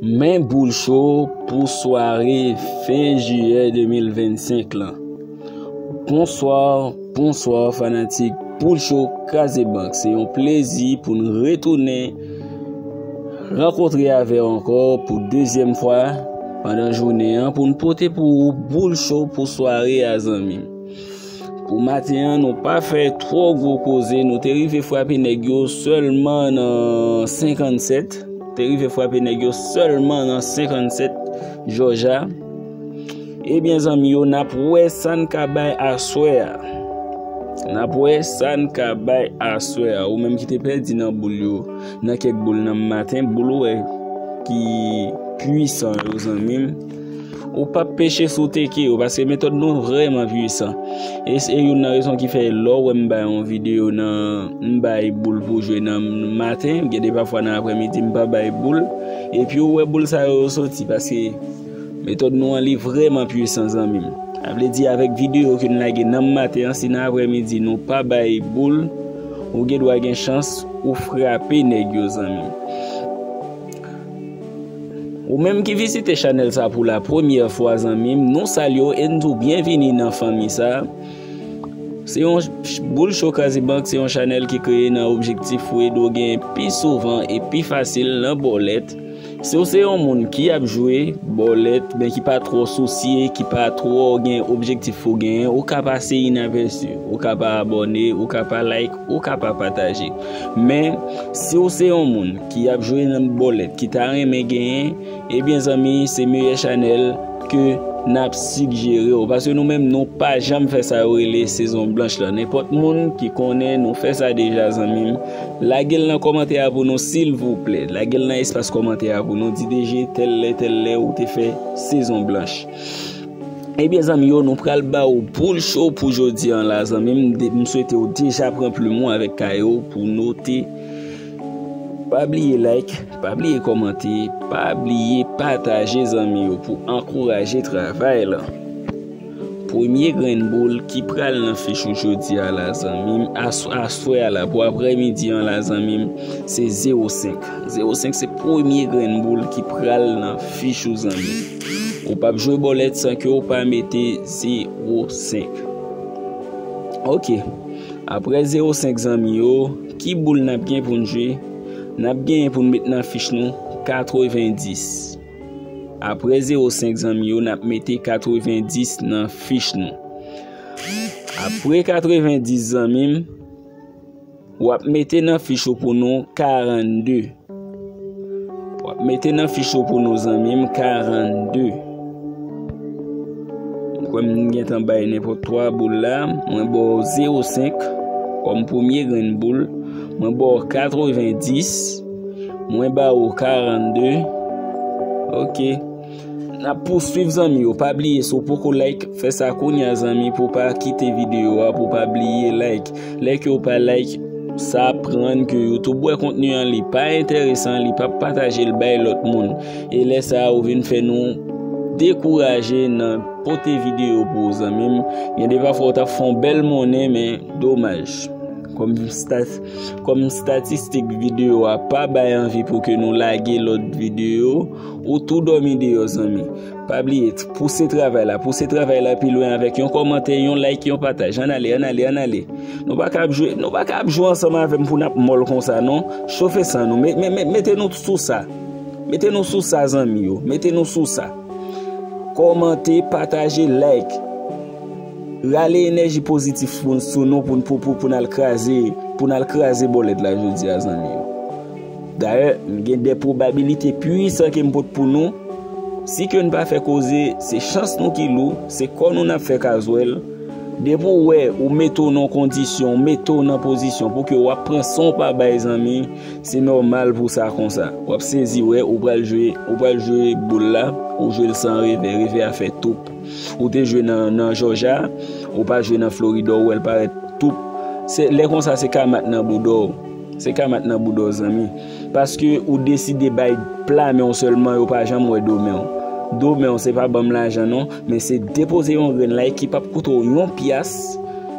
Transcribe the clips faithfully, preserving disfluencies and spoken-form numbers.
Men boul cho pou sware fen jiyè de mil vennsenk lan. Bonswa, bonswa fanatik Boul Cho Kraze Bank. Se yon plezi pou n retounen rankontre avè w ankò pou dezyèm fwa pandan jounen an pou n pote pou ou boul cho pou sware a zanmi m. Pou maten an, nou pa fè twò gwo koze, nou te rive frape nèg yo sèlman nan senkannsèt. Te rive frape nèg yo sèlman nan senkannsèt Jòja. Ebyen zanmi yo, n ap wè sa n ka bay aswè a. N ap wè sa n ka bay aswè a. Ou menm ki te pèdi nan boul yo, nan kèk boul nan maten, boul ou wè ki pwisan yo zanmi m. Ou p ap peche si w teke yo, paske metòd nou vrèman pwisan. E se youn nan rezon ki fè lè w wè m bay yon videyo nan, m bay boul pou jwe nan maten, gen de pafwa nan aprèmidi m pa bay boul, epi ou wè boul sa yo soti, paske metòd nou an li vrèman pwisan zanmi m. Sa vle di avèk videyo ke n lage nan maten an, si nan aprèmidi nou pa bay boul, ou gen dwa gen chans ou frape nèg yo zanmi m. Ou menm ki vizite chanèl sa pou la premyè fwa zanmi m, nou salye w e n di w byenvini nan fanmi sa. Se yon ch-, Boul Cho Kraze Bank se yon chanèl ki kreye nan objektif pou ede w gen pi souvan e pi fasil nan bòlèt. Si w se yon moun ki ap jwe bòlèt, men ki pa twò sousye, ki pa twò gen objektif pou genyen, ou ka pase inapèsi, ou ka pa abòne, ou ka pa like, ou ka pa pataje. Men, si w se yon moun ki ap jwe nan bòlèt, ki ta renmen genyen, ebyen zanmi, se meyè chanèl ke n ap sigjere w. Paske nou menm, nou pa janm fè sa yo rele sezon blanch lan. Nenpòt moun ki konnen nou fè sa deja, zanmi m, lage l nan kòmantè a pou nou, silvouplè. Lage l nan espas kòmantè a pou nou. Di deje tèl lè, tèl lè ou te fè sezon blanch. Ebyen, zanmi yo, nou pral ba ou boul cho pou jodi an la, zanmi m. De-, m swete w deja pran plim ou avèk kaye w pou note. Pa bliye like, pa bliye kòmante, pa bliye pataje, zanmi yo, pou ankouraje travay lan. Premye grenn boul ki pral nan fich ou jodi a la, zanmi m, as-, aswè a la, pou aprèmidi an la, zanmi m, se zewo senk. Zewo senk se premye grenn boul ki pral nan fich ou, zanmi m. Ou p ap jwe bòlèt san ke w pa mete zewo senk. Ok. Apre zewo senk, zanmi yo, ki boul n ap gen pou n jwe? N ap genyen pou n met nan fich nou katrevendis. Apre zewo senk, zanmi yo, n ap mete katrevendis nan fich nou. Apre katrevendis, zanmi m, w ap mete nan fich ou pou nou karannde. W ap mete nan fich ou pou nou, zanmi m, karannde. M kwè m gentan bay nenpòt twa boul la. Mwen ba w zewo senk kòm premye grenn boul. Mwen ba w katrevendis. Mwen ba w karannde. Ok. N ap pouswiv, zanmi yo. Pa bliye, si w poko like, fè sa kounye a, zanmi, pou w pa kite videyo a, pou w pa bliye like. Lè ke w pa like, sa ap rann ke YouTube wè kontni an li pa enteresan, li p ap pataje l bay lòt moun. E lè sa a, ou vin fè nou dekouraje nan pote videyo pou ou, zanmi m. Gen de pafwa, w t ap fè yon bèl monnen, men domaj. Kòm stat-, kòm statistik videyo a pa bay anvi pou ke nou lage lòt videyo, ou tou dòmi deyò, zanmi. Pa bliye, t-, pouse travay la, pouse travay la pi lwen avèk yon kòmantè, yon like, yon pataj. Ann ale, ann ale, ann ale. Nou pa ka ap jwe, nou pa ka ap jwe ansanm avè m pou n ap mòl konsa, non. Chofe san nou. Me-, me-, me-, mete nou sou sa. Mete nou sou sa, zanmi yo. Mete nou sou sa. Kòmante, pataje, like. Rale enèji pozitif pou, sou nou pou, pou, pou, pou n al kraze, pou n al kraze bòlèt la jodi a, zanmi yo. Dayè, m gen de pwobabilite pwisan ke m pot pou nou. Si ke n pa fè koze, se chans nou ki lou, se kò nou n ap fè kazwèl. Depi w wè, ou mete w nan kondisyon, ou mete w nan pozisyon pou ke w ap pran san w pa bay, zanmi, se nòmal pou sa konsa. W ap sezi wè, ou pral jwe, ou pral jwe boul la, ou jwe l san revè, revè a fè toup. Ou te jwe nan, nan Jòja, ou pa jwe nan Florida, ou wè l parèt toup. Se, lè konsa, se ka mat nan bouda w. Se ka mat nan bouda w, zanmi. Paske ou deside bay pla men w sèlman, yo pa janm wè do men w. Do men w, se pa ban m lajan non, men se depoze yon grenn like ki p ap koute w yon pyas.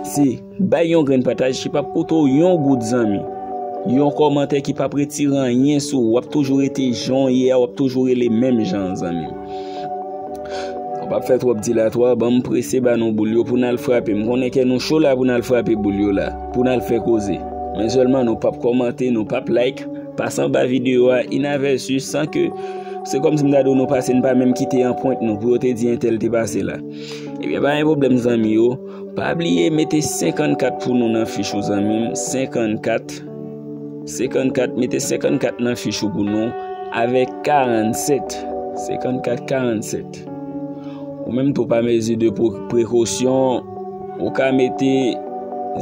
Se bay yon grenn pataj ki p ap koute w yon goud, zanmi. yon kòmantè ki p ap retire anyen sou ou. W ap toujou rete jan w ye a, w ap toujou rele menm jan an, zanmi m. Nou p ap fè twòp dilatwa, ban m prese ba nou boul yo pou n al frape. M konnen kè nou cho la pou n al frape boul yo la, pou n al fè koze. Men sèlman nou p ap kòmante, nou p ap like, pase anba videyo a inavèsi san ke se kòmsi m ta di w nou pase, n pa menm kite anprent nou pou yo te di entèl te pase la. Ebyen, pa gen pwoblèm, zanmi yo. Pa bliye mete senkannkat pou nou nan fich ou, zanmi m. Senkannkat. Senkannkat, mete senkannkat nan fich ou pou nou avèk karannsèt. Senkannkat, karannsèt. Ou menm tou, pa mezi de pre-, prekosyon, ou ka mete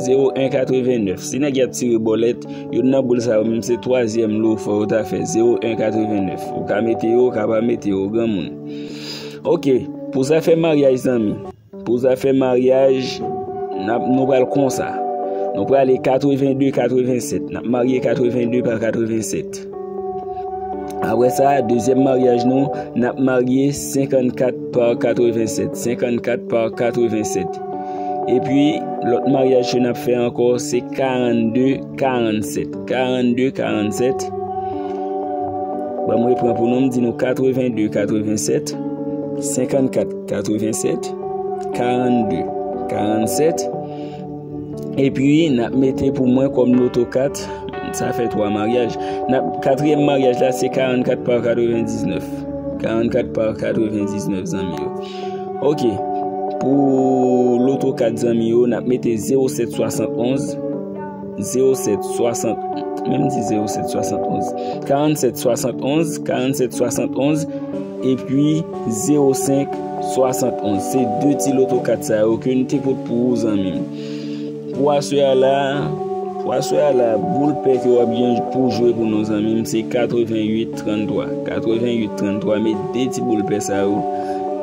zewo en katrevennèf. Si nèg y ap tire bòlèt, youn nan boul sa yo menm se twazyèm lo fò yo ta fè, zewo en katrevennèf. Ou ka mete yo, ou ka pa mete yo, granmoun. Oke, pou zafè maryaj, zanmi. Pou zafè maryaj, n ap, nou pral konsa. Nou prale katreven de, katreven sèt. N ap marye katreven de pa katreven sèt. Apre sa, dezyèm maryaj nou, n ap marye senkannkat pa katreven sèt. Senkannkat pa katreven sèt. Epi, lòt maryaj ke n ap fè ankò, se karannde, karannsèt. Karannde, karannsèt. Ban m repran pou nou, m di nou katreven de, katreven sèt, senkannkat, katrevensèt, karannde, karannsèt. Epi, n ap mete pou mwen kòm loto kat, sa fè twa maryaj. N ap, katriyèm maryaj la, se karannkat pa katrevendiznèf. Karannkat pa katrevendiznèf, zanmi yo. Oke. Pou loto kat, zanmi yo, n ap mete zewo sèt swasannonz, zewo sèt swasant, menm di zewo sèt swasannonz, karannsèt swasannonz, karannsèt swasannonz, epi zewo senk swasannonz. Se de ti loto kat sa yo ke n te pot pou ou, zanmi m. Pou aswè a la, pou aswè a la, boul pè ke w ap gen pou jwe pou nou, zanmi m, se katreven uit tranntwa. Katreven uit tranntwa, met de ti boul pè sa yo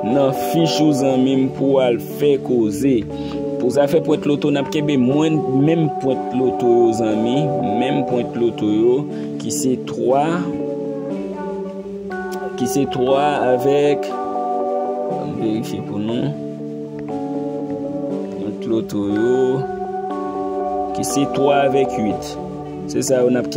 nan fich ou, zanmi m, pou w al fè koze. Pou zafè pwent loto, n ap kenbe mwen, menm pwent loto yo, zanmi, menm pwent loto yo, ki se twa, ki se twa avèk, ban m verifye pou nou, pwent loto yo, ki se twa avèk uit. Se sa yo n ap